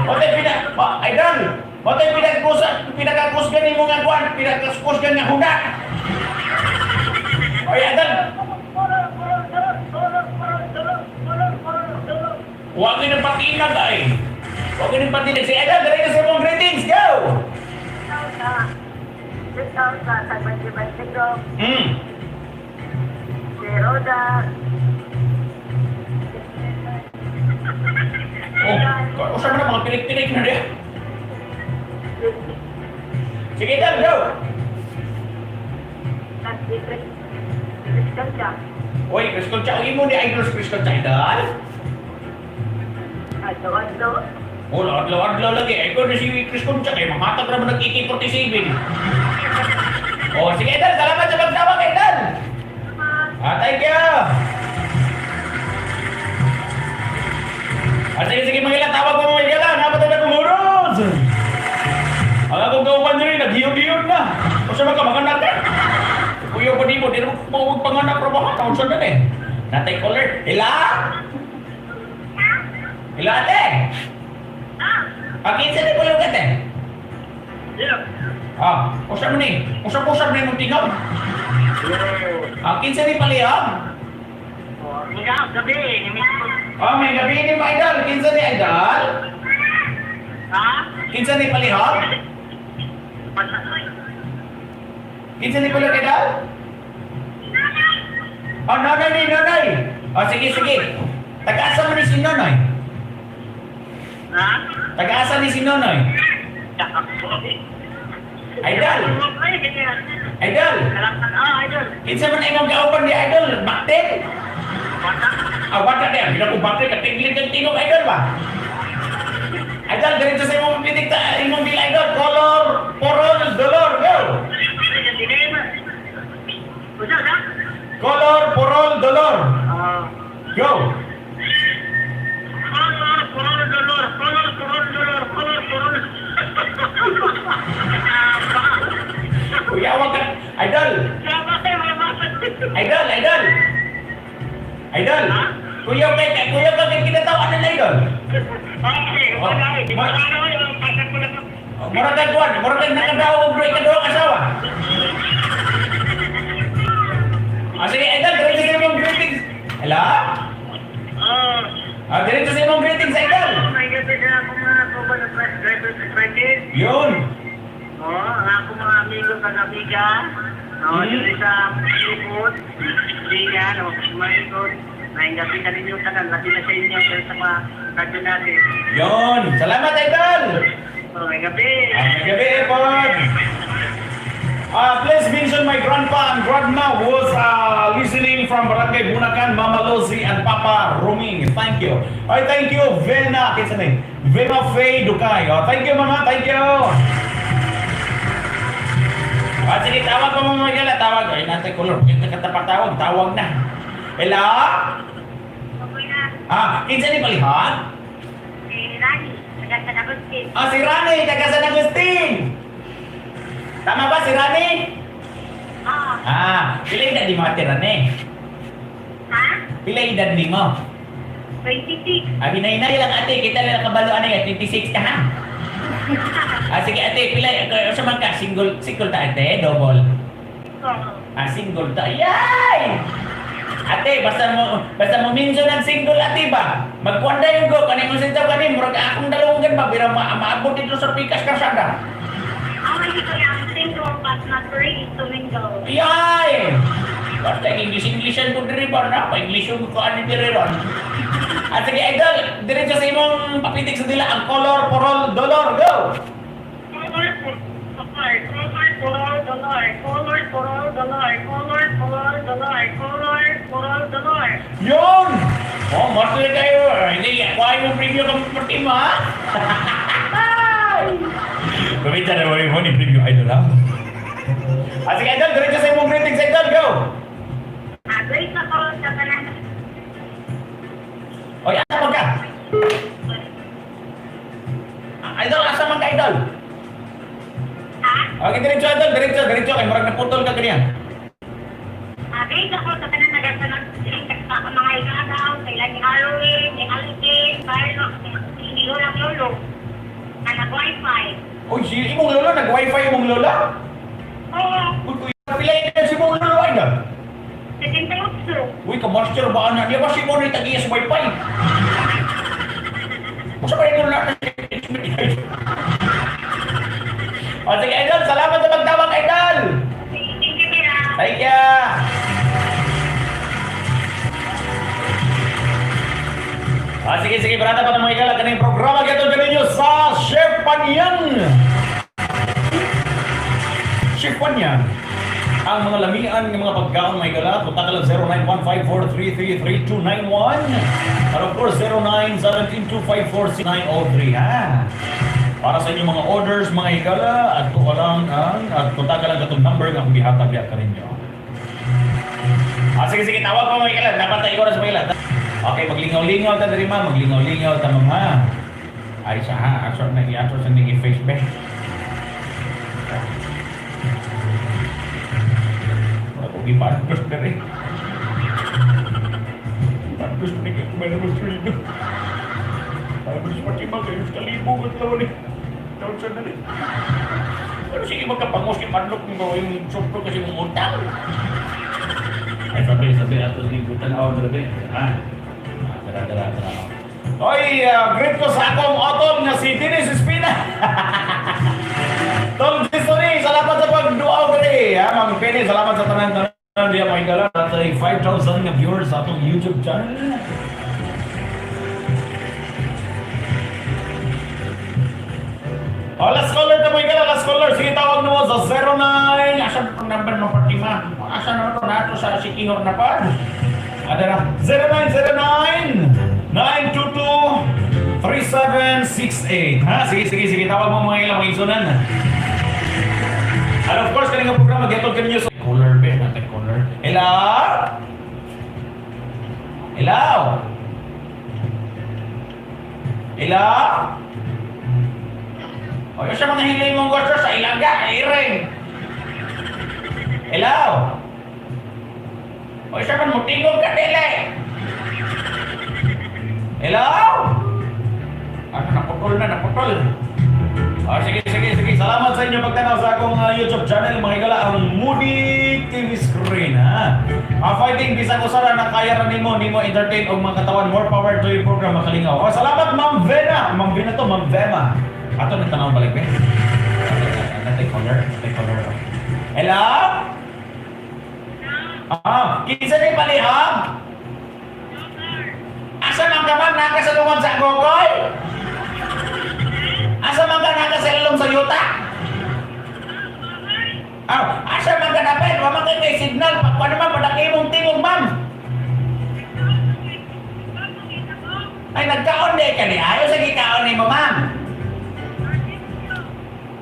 Mo tayo pina, ma, idol. Mo tayo pinagkusan, pinakakusgan ni mo nga kuan, pinakakusgan nga huda. Oy, idol. Huwag kayo ng patinag ay. Huwag kayo ng patinag. Si Idol, dali na sa mong greetings. Go! Oh, usa man na mga pilik-pilik na diya. Sige, Idol, go! Uy, Chris Concha, uy mo ni Idol Chris Concha, Idol. Oh, adlaw-adlaw lagi. Ay, ko na si Chris Concha kay mamatag ra man nag AK-47. Oh, sige, Idol, salamat sa pagtawag, Idol. Ah, thank you. Ah, sige, sige, mga ilan, tawag mo mga ilan. Dapat na kumuros. Ang akong kauban rin, naghiyod-hiyod na. O siya magkamanganak ka. Kuya pa di mo, di naman kumawag panganak pero baka taon siya na eh. Natay caller. Ila? Ila ate? Ah, kinsa ni pulong ate? Ah, usa man ni. Usap-usap na imong tingog. Ah, kinsa ni palihog? Oh, may gabi ni pa idol. Kinsa ni idol? Kinsa ni palihog? Kinsa ni palihog idol? Oh, nonoy ni nonoy. Oh, sige, sige. Taga-asa man ni si Nonoy? Taga-asa ni si Nonoy? Idol! Idol! Kinsa man imong kauban ni Idol? Baktin? Ah, wala na. Bila ko baktin, katingling kang tingog, Idol ba? Idol, diretso sa imong pitik ta, imong bila, Idol. Color, porol, dolor, go! Color, porol, dolor. Go! Color, color, dolor, color, Kuyaw kay kuyaw ka kay kinatawa na idol. Okay, wala eh. Di ba ano yung pasag ko lang. Mura kay kuan, mura kay nakadaw og duha ka asawa. Ah, sige, idol, diretso sa imong greetings. Hello? Oh. Ah, diretso sa imong greetings, idol. May gabi na ako mga kuba ng bus driver sa credit. Yun. Oo, ang ako mga amigo sa amiga. Oo, dito sa Libot. Liga, no, maikot. May gabi na ninyo tanan, labi na sa inyo pero sa mga radyo natin. Yun. Salamat, idol. Oh, may gabi. Ah, may gabi, Epod. Please mention my grandpa and grandma was listening from Barangay Bunacan, Mama Lozi and Papa Ruming. Thank you. Ay, thank you, Vena. Kinsa ni? Vena Faye Ducay. Oh, thank you, Mama. Thank you. Ah, sige, tawag ko mga gala. Tawag. Ay, natay color. Yung nakatapatawag, tawag na. Hello? Okay na. Ah, kinsa ni palihan? Si Rani, taga San Agustin. Ah, si Rani, taga San Agustin. Tama ba si Rani? Oo. Ah, pila edad ni mo ate Rani? Ha? Pila edad ni mo? 26. Ah, hinahinay lang ate, kita lang kabalo ani nga 26 ka ha. Ah, sige ate, pila sa man ka single single ta ate, double. Oo. Ah, single ta. Yay! Ate, basta mo minsan ang single ate ba? Magkuan dayon ko kani mo sintaw kani murag akong dalawang ba pero maabot dito sa pikas kasada. Ako hindi ko lang single but not ready to mingle. Yay! Basta English Englishan ko diri ba na pa English yung ko ani diri ron. Ah, sige idol, diretso sa imong papitik sa dila ang color for all dolor go. Color for color, color for all dollar, color for all dollar, color for all dollar, color for all dollar. Yun! Oh, master kayo. Hindi, kuha yung preview kang pati mo, ha? Pamita na mo yung preview idol, ha? Ah, sige, idol, diretso sa imong greetings, idol, go! Ah, great ako sa tanan. Oy, asa man ka? Ah, idol, asa man ka, idol? Ha? Okay, diretso, idol, diretso, diretso. Kay murag naputol ka ganyan. Ah, great ako sa tanan nagasunod sa ako mga igagaw, kailan ni Arwin, ni Alvin, Carlo, ni Lola Lolo. Na nag-wifi. Uy, si imong lola, nag-wifi imong lola? Oo, Uy, kuya, pila edad si imong lolo, idol? 78. Uy, ka-master ba ana? Di ba si mo ni tag-iyas wifi? Usa pa rin na. O sige, idol, salamat sa pagtawag, idol! Thank you, Mira. Thank you! Ah, sige, sige, brata pa ng mga igala kaning programa gyud kaninyo sa Chef Panyan. Chef Panyan. Ang mga lamian ng mga pagkaon mga igala, punta ka lang 0915-433-3291 and of course 0917-254-6903 ha. Para sa inyong mga orders mga higala, at ka lang ang at punta ka lang katong number nga akong gihatag diha kaninyo. Ah, sige, sige, tawag pa mga higala. Dapat tayo oras mga higala. Okay, maglingaw-lingaw ta diri ma'am, maglingaw-lingaw ta ma'am ha. Ay sa ha, aso na i-aso sa ning i-face be. Wala ko gipandos diri. Pandos ni kay kumena mo sulido. Pandos pati ba kayo sa libo at lawan eh. Tawag sa dali. Pero sige magkapangos kay Padlock kung gawin yung sopro kasi mong utang. Ay, sabi, sabi, ato ni Gutan ako, grabe. Ha? Ah, tara, tara, tara. Oy, great ko sa akong otol nga si Dennis Espina. Tol Sorry, salamat sa pagduaw diri. Ha, Ma'am Penny, salamat sa tanan-tanan diya mga higala. At 5,000 nga viewers sa atong YouTube channel. Oh, last caller na mga higala, last caller. Sige, tawag na mo sa 09. Asan ang number mo, Fatima? Asan na ito? Nato sa Sikihor na pa. Ada na. 0909 922 3768. Ha? Sige, sige, sige. Tawag mo mga ilang mga isunan. And of course, kaninang programa, getol kami sa caller, be, natin caller. Hello? Hello? Hello? O, yung sa mga hiling mong gusto sa ilaga, iring. Hello? O, isa man, mutingog ka, dili. Hello? Ano, naputol na, naputol. Ah, sige, sige, sige. Salamat sa inyo pagtanaw sa akong YouTube channel, mga higala, ang Moody TV screen, ha? Fighting, bisan usa ra na kaya ra nimo, nimo entertain og mga katawan. More power to your program, makalingaw. Oh, salamat, Ma'am Vena. Ma'am Vena to, Ma'am Vema. Ato nang tanaw balik, be. Natay color, natay color. Hello? Ah, kinsa ni palihog? Asa man ka, ma'am? Naa ka sa lungag sa Gogoy? Asa man ka, naa ka sa ilong sa yuta? Ah, asa man ka dapit? Wa man kay signal. Pagkuan naman, padaki imong tingog, ma'am. Ay, nagkaon di ka ni. Ayo sa gikaon nimo, ma'am.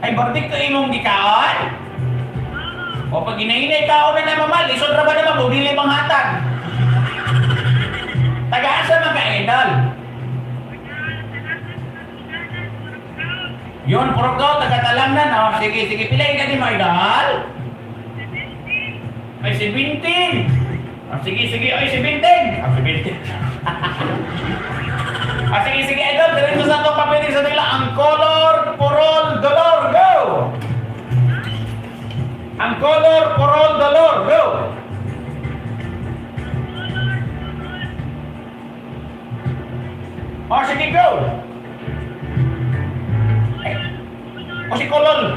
Ay, barbecue imong gikaon? O pag ginahinay kaon na naman, ma'am, lisod ra ba naman, kung dili manghatag? Taga-asa man ka, idol? Yun, puro ko, taga-Talangnan. Oh, sige, sige. Pila edad mo, idol? Ay, 17. Ah, sige, sige. Ay, 17. Ah, 17. Ah, sige, sige, idol. Diretso sa itong papiling sa nila. Ang color, purol, dolor. Go! Ang color, purol, dolor. Go! Oh, sige, go! Eh, o si Kolol.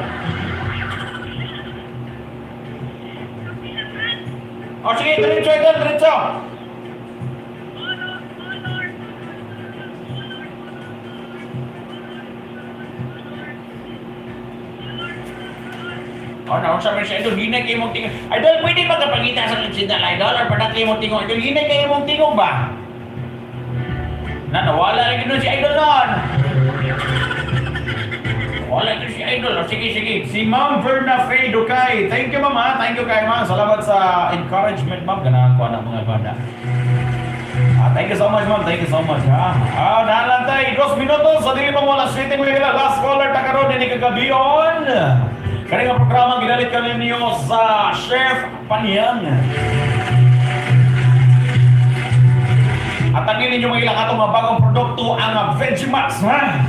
O sige, diretso, idol, diretso. O, naunsa man siya, idol, hinay kayo mong tingog. Idol, pwede magkapangita sa signal, idol, or padak kayo mong tingog. Idol, hinay kayo mong tingog ba? Na, nawala rin doon si idol noon. Wala ito si idol. O, sige, sige. Si Ma'am Verna Faye Ducay. Thank you, ma'am, ha. Thank you kay ma'am. Salamat sa encouragement, ma'am. Ganahan ko anak mga banda. Ah, thank you so much, ma'am. Thank you so much, ha. Ah, nalantay. 2 minutos sa dili pa mo alas 7 mga higala. Last caller ta karon ini kagabion. Kani nga programa ginalit kami niyo sa Chef Panyang. At ang ninyo mga ilang atong mga bagong produkto ang Vegimax, ha?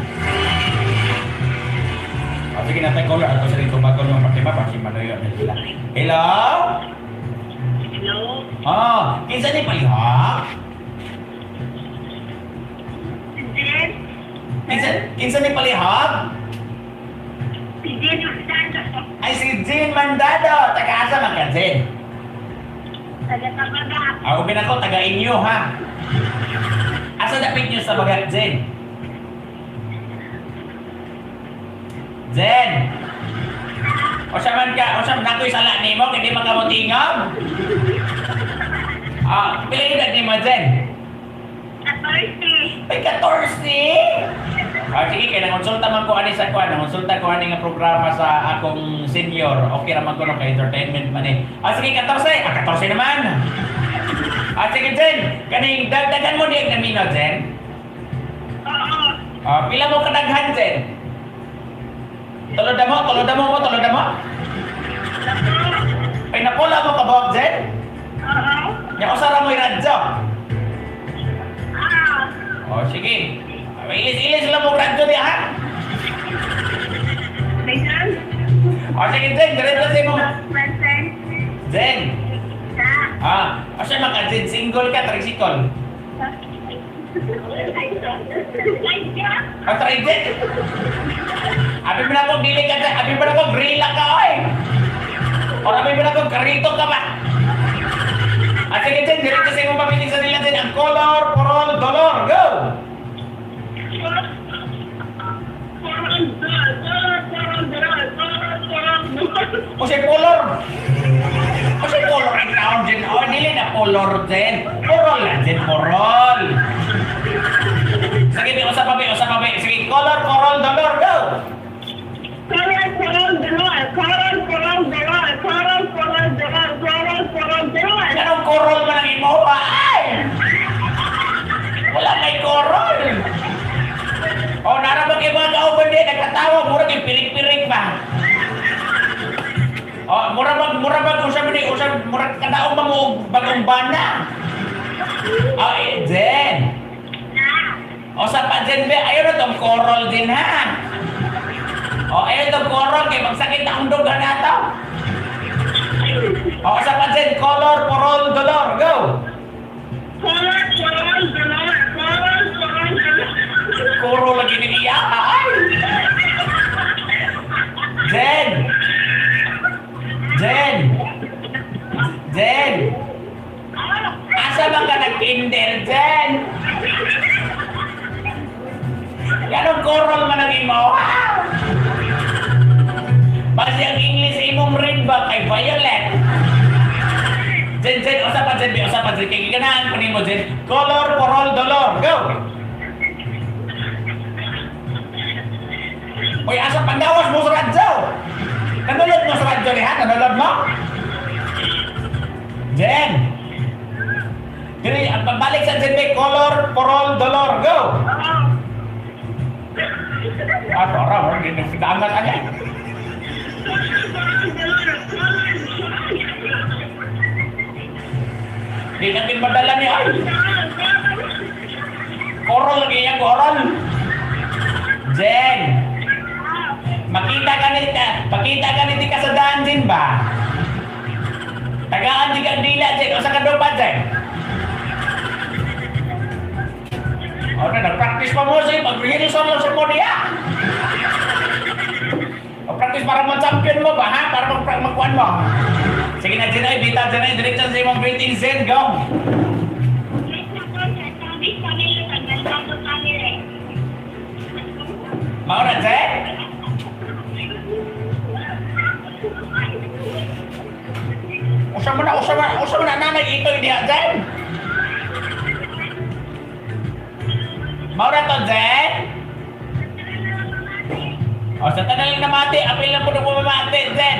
Ah, sige natin caller. Ato sa dito bago ng party ba? Kasi manoyo na sila. Hello? Hello? Ah, kinsa ni palihog? Jen, Kinsa, kinsa ni palihog? si Jen Hernando. Ay, si Jean Mandado. Taga-asa man ka, Jean? Taga-Tabaga. Ah, ubin ako, taga inyo, ha? Asa dapit nyo sa bagat, Jen? Jen! O siya man ka, o siya man ako'y sala nimo, kaya di man ka mo tingog? Ah, pila edad nimo, Jen? 14. Ay, 14! Ah, sige, kaya nangonsulta man ko ani sa kuan, nangonsulta ko ani nga programa sa akong senior. Okay ra man ko no kay entertainment man eh. Ah, sige, 14. Ah, 14 naman. Ah, sige, Jen. Kaning dagdagan mo diag namino, Jen. Oo. Ah, pila mo kadaghan, Jen? Tulod mo, tulod mo mo, tulod mo. Ay, napula mo kabuhok, Jen? Oo. Nya usa ra mo radyo. Ah. Oh, sige. Ah, ilis-ilis lang mo radyo di ha. Jen? Oh, sige, Jen, diretso sa imong Present. Jen. Ah. Ah, asa man ka, Jen, single ka, tricycle? Ah, try Jen. Abi mo na kong dili ka, abi mo na kong grila ka, oy. O abi mo na kong karito ka ba? Ah, sige, Jen, diretso sa imong pamiling sa nila, Jen. Ang color, purol, dolor, go! O si color. O si color ang taon, Jen. O, dili na color, Jen. Purol lang, Jen, purol. Sige, usa pa, be, usa pa, be. Sige, color, purol, dolor, go! Color, color, dolor. Color, color, dolor. Color, color, dolor. Color, color, dolor. Anong korol man ang imo? Ay! Wala may korol! O, narabang yung mga kauban din, nagkatawa, murag yung pirik-pirik ba? O, murag bag, usap ni, usap, murag kadaong ba mo og bagong bana? O, eh, Jen! O sa pa, Jen, be, ayaw na tong coral din, ha? O, ayaw tong coral, kay magsakit na ang duga na to. O, sa pa, Jen, color, porol, dolor, go! Color, color, dolor. Color, color, dolor. Kuro lagi ni iya, ay! Jen! Jen! Jen! Asa ba ka nag-kinder, Jen? Ganong coral man ang imo, ha? Basi ang English imong read ba kay Violet? Jen, Jen, usa pa, Jen, usa pa, Jen. Kay giganahan ko nimo, Jen. Color, porol, dolor. Go! Uy, asa panggawas mo sa radyo? Nanulod mo sa radyo niya? Nanulod mo? Jen! Dili, ang pabalik sa Jen, may color, porol, dolor. Go! Ah, tara, mo, hindi nagsidangan ka niya. Di natin madala niya. Ay! Korol lagi yan, korol. Jen! Makita ka ni, pakita ka ni ka sa daan, Jen ba? Tagaan di ka dila, Jen. O sa kadupa, Jen? O na, nag-practice pa mo, Jen. Mag-rehearsal lang sa mo niya. O practice para mag-champion mo ba, ha? Para magkuhan mo. Sige na, Jen. Ay, bita, Jen. Ay, diretso sa imong greetings, Jen. Go! Maura, Jen? Usa mo na, usa mo na, usa mo na, nanay, ito'y diha, Jen? Maura to, Jen? O, sa tanan lang namati, apil lang po na bumamati, Jen.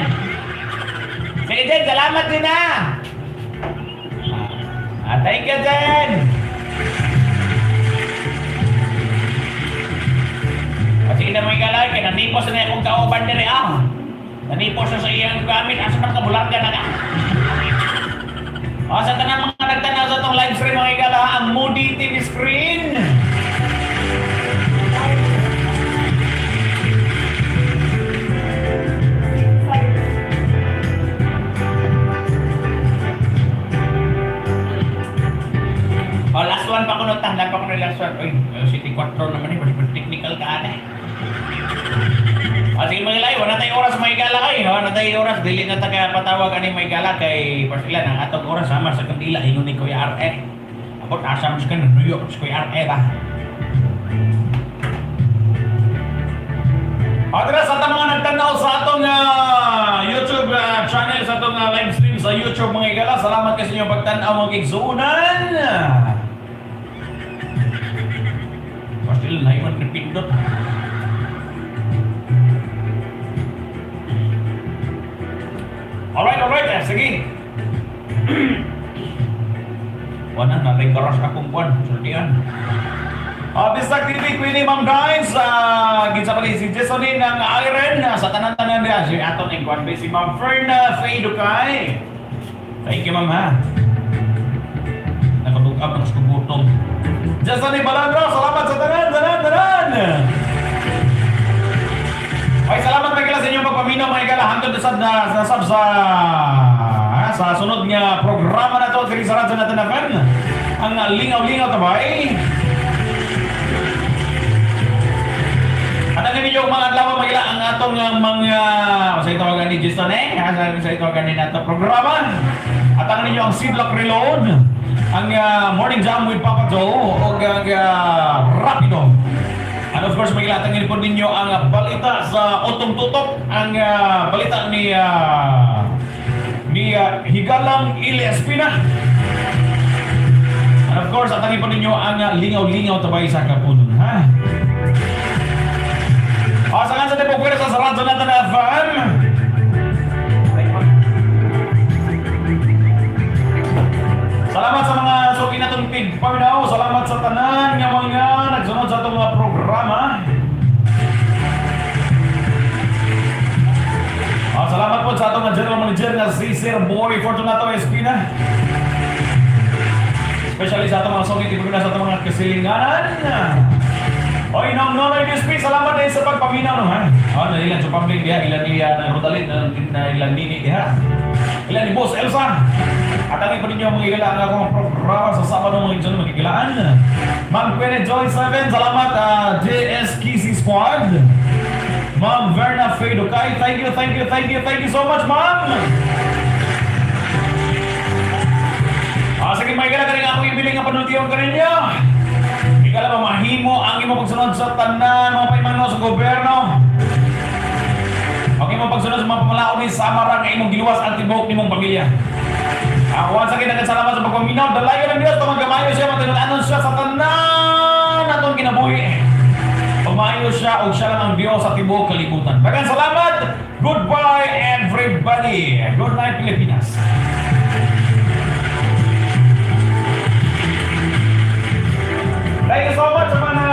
Sige, Jen, salamat din na. Ah, thank you, Jen. O, sige na mga galay, kaya nanipos na akong kauban diri, ah. Nanipos na sa iyang gamit, asa man kabularga na ka. O, sa tanan mga nagtanaw sa itong live stream, mga igala, ang Moody TV screen. O, last one pa kuno, tanda pa kuno last one. Uy, City 4 naman eh, mas technical ka ate. O, sige mga ilay, wala tayong oras mga igala kay. Wala tayong oras, dili na ta kaya patawag ani mga igala kay Parsila ng atong oras sama sa kandila, ingon ni Kuya RE. Abot asa mo sa kanon, New York sa Kuya RE ba? O, tara, sa atong mga nagtanaw sa atong YouTube channel, sa atong live stream sa YouTube mga igala, salamat kasi inyong pagtanaw mga kigsuunan. Pastil, naiwan ni pindot. Alright, alright. Eh, sige. Wala na, nalay akong buwan. Sultian. Bistak TV, Queenie Ma'am Dines, ginsa pa ni si Jessalyn ng Iron, sa tanan-tanan niya, si Aton Ingkwan, si Ma'am Ferna Faye Ducay. Thank you, Ma'am, ha. Nakabug up, nakaskugutom. Jessalyn Balandro, salamat sa tanan, tanan, tanan! Okay, salamat mga sa inyong pagpaminaw mga igala hangtod na sad na sa sab sa sa sunod nga programa na to diri sa Radyo Natin FM. Ang Lingaw-Lingaw Tabay. At ang inyong mga adlaw mga igala ang atong mga sa itawagan ni Jason eh, ha, sa itawagan ni nato programa. At ang ninyo ang Sidlak Reload, ang Morning Jam with Papa Joe o ang Rapido. And of course, magilatangin po ninyo ang balita sa Otong Tutok, ang balita ni Higalang Ili Espina. And of course, atangin po ninyo ang Lingaw-Lingaw Tabay sa Kapunon, ha? O, sa nga sa Tipo Pwersa sa Radyo Natin FM. Salamat sa mga suki natong tigpaminaw. Salamat sa tanan nga mga nagsunod sa atong mga programa. Oh, salamat po sa atong general manager nga si Sir Boy Fortunato Espina. Especially sa atong mga suki tigpaminaw sa atong mga kasilinganan. Oy, Nong Nonoy Dispi, salamat din sa pagpaminaw no ha. Oh, na ilan sa public diha, ilan niya ng Rotalin, na ilan nini diha. Ilan ni Boss Elsa. At ang ipa ninyo mga igala ang akong programa sa Sabado, mga igsoon, mga igalaan. Ma'am Quenet Joy 7, salamat, JSKC Squad. Ma'am Verna Faye Dukay, thank you, thank you, thank you, thank you so much, ma'am. Ah, sige, mga igala, kaning akong ibiling nga panultiyon kaninyo. Ikala ba mahimo ang imong pagsunod sa tanan mga paimano sa gobyerno? Ang imong pagsunod sa mga pamalaod ni Samara nga imong giluwas ang tibuok nimong pamilya. Once again, daghang salamat sa pagpaminaw. Dalayan ng Diyos, tumagamayo siya, matinud-anon siya sa tanan natong kinabuhi. Pagmaayo siya o siya lang ang Diyos sa tibuok kalibutan. Daghang salamat! Goodbye, everybody! Good night, Pilipinas! Thank you so much sa mga